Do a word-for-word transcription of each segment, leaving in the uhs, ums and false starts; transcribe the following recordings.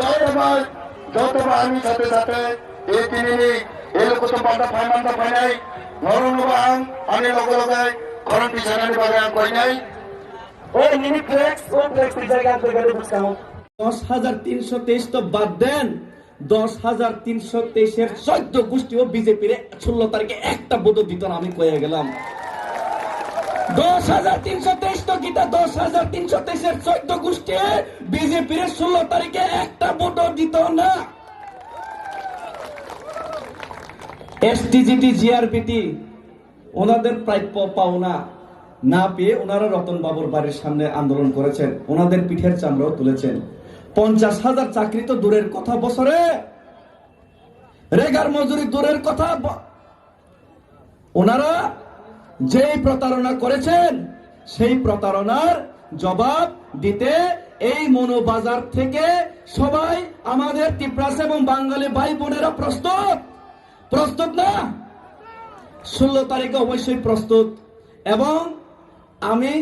Jotoba, jotoba ani sate sate, e tinini, e lokutum panda phaimanda phainai, norokno bo ang ani loge loge khorang tisanani bagwi ang koinai. O nini flex, o flex twijak ang twi gari bwskango. দশ হাজার তিনশো তেইশ to বাদ দেন, দশ হাজার তিনশো তেইশের চোদ্দ গোষ্ঠীও বিজেপিরে ষোলো তারিখে একটা ভোটও দিত না, আমি কয়ে গেলাম। দশ হাজার তিনশো তেইশ তো কিতা, দশ হাজার তিনশো তেইশের চোদ্দ গোষ্ঠী বিজেপিরে ষোলো তারিখে একটা ভোটও দিত না। এসটিজিটি, জিআরপিটি ওনাদের প্রাপ্য পাওনা না পেয়ে ওনারা রতন বাবুর বাড়ির সামনে আন্দোলন করেছেন, ওনাদের পিঠের চামড়াও তুলেছেন। পঞ্চাশ হাজার চাকরি তো দূরের কথা, বছরে রেগার মজুরি দূরের কথা, ব-, ওনারা যেই প্রতারণা করেছেন, সেই প্রতারণার জবাব দিতে এই মৌলভীবাজার থেকে সবাই আমাদের তিপ্রাস এবং বাঙালি ভাই বোনেরা প্রস্তুত। প্রস্তুত না? ষোলো তারিখে অবশ্যই প্রস্তুত। এবং আমি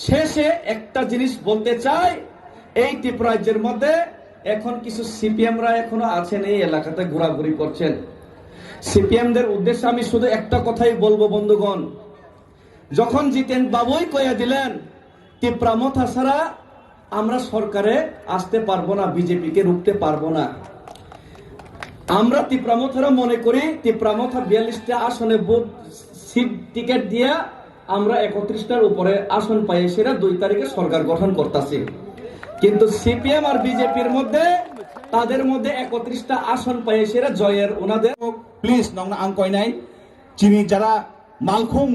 শেষে একটা জিনিস বলতে চাই, এই ত্রিপুরা রাজ্যের মধ্যে এখন কিছু সিপিএমরা এখনো আছেন, এই এলাকাতে ঘোরাঘুরি করছেন। সিপিএমদের উদ্দেশ্যে আমি শুধু একটা কথাই বলবো বন্ধুগণ, যখন জিতেন বাবুই কয়ে দিলেন, তিপ্রা মথা ছাড়া আমরা সরকারে আসতে পারবো না, বিজেপিকে রুখতে পারবো না। আমরা তিপ্রা মথারা মনে করি, তিপ্রা মথা বিয়াল্লিশটা আসনে ভোট, সিট টিকিট দিয়া আমরা একত্রিশটার উপরে আসন পাইয়ে সেরা দুই তারিখে সরকার গঠন করতাছি। কিন্তু সিপিএম আর বিজেপির মধ্যে, তাদের মধ্যে একত্রিশটা আসন পাইয়ে সেরা জয়ের ওনাদের। Please, nongno ang koinai, chini jara malkhung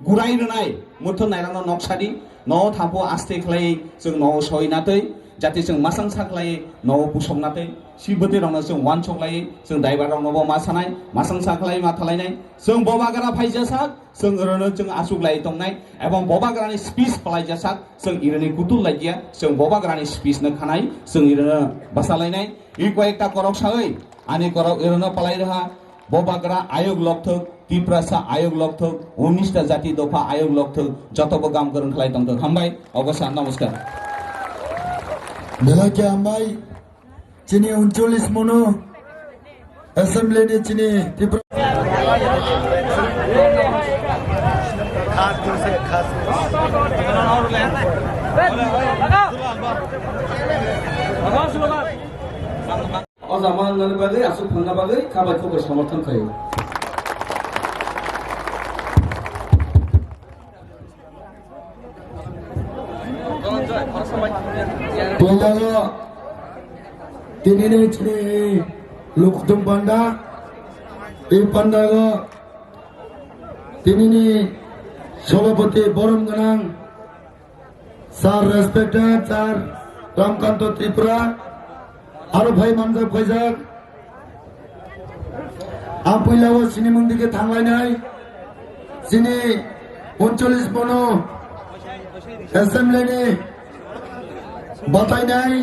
gurai rwnai, muthun nairokno nok sadi, no thapo aste khlai chwng no soi natwi, jati chwng masang sa khlai no pusok natwi, sibwtwi rokno chwng wansok lai, chwng driver rokno bo ma sanai, masang sa khlai ma thalainai, chwng bobagra phaijasak, chwng rwno chwng asuk lai tongnai, ebong bobagrani speech phlaijasak, chwng irwni kutul laikya, chwng bobagrani speech no khanai, chwng irwno basa lainai, i koyekta korok sawi, ani korok irwno palai rwha, Bobagra ayok lokthok, Tiprasa ayok lokthok, unis ta jati dopha ayok lokthok, jotobo gam kwrwng khlai tongthok. Hambai, obo sa, namaskar. Belai khe hambai, chini uncholish mono assembly ni chini Tipra. O jama wngnani bagwi, aswk phwrwngna bagwi kha bai khuk bai somorthon khlaio. Puilano tinini chini Lukuthum Panda, i Pandago tinini Sabhapati borom gwnang Sir, respected Sir Ramkanto Tripura, aro phai manjak phaijak. Ang puila o sini mungdi khe thanglainai, sini uncholish bono assembly ni batainai.